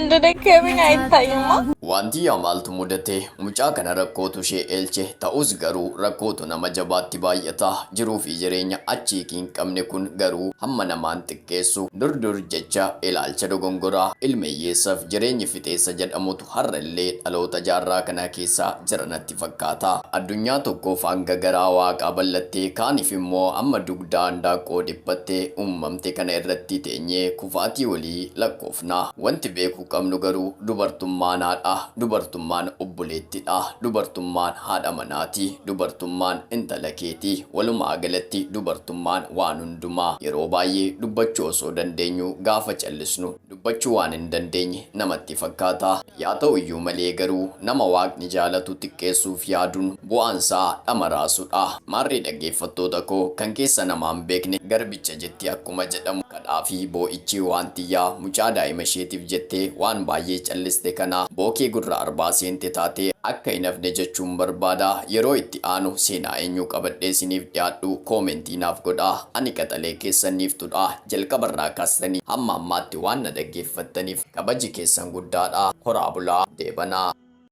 እንደደከመኝ አይታይማ። Wanti yaa maaltu mudate mucaa kana rakkootu ishee eelche ta'us garuu rakkootu nama jabaatti baay'ata jiruu fi jireenya achii hin qabne kun garuu hamma namaan xiqqeessu dur dur jecha ilaalcha dogongoraa ilma hiyyeessaaf jireenyi fixeessa jedhamutu har'allee dhaloota jaarraa kana keessa jira natti fakkaata. Addunyaa tokkoof hanga garaa waaqaa bal'attee kaaniif immoo amma dugdaa handaaqqoo dhiphattee uumamte kana irratti teenyee kufaatii walii lakkoofna. Wanti beekuu qabnu garuu dubartummaan haadha, dubartummaan obboleettidha, dubartummaan haadha manaati, dubartummaan intala keeti. Walumaa galatti dubartummaan waan hundumaa yeroo baay'ee dubbachuu osoo dandeenyu gaafa callisnu dubbachuu waan hin dandeenye namatti fakkaata. Yaa ta'u iyyuu malee garuu nama waaqni jaalatu xiqqeessuuf yaaduun bu'aansaa dhama raasudha. Maarree dhaggeeffattoota koo kan keessa namaa hin beekne garbicha jetti akkuma jedhamu kadhaa fi boo'ichi waan tiyyaa mucaa daa'ima isheetiif jettee waan baay'ee calliste kana bookee gurra arbaa seente taatee akka hin hafne jechuun barbaada. Yeroo itti aanu seenaa eenyuu qabadhee isiniif dhiyaadhu koomentii naaf godhaa. Ani qaxalee keessaniif tudha. Jalqabarraa kaastanii hamma ammaatti waan na dhaggeeffattaniif kabaji keessan guddaadha. Horaa bulaa deebanaa.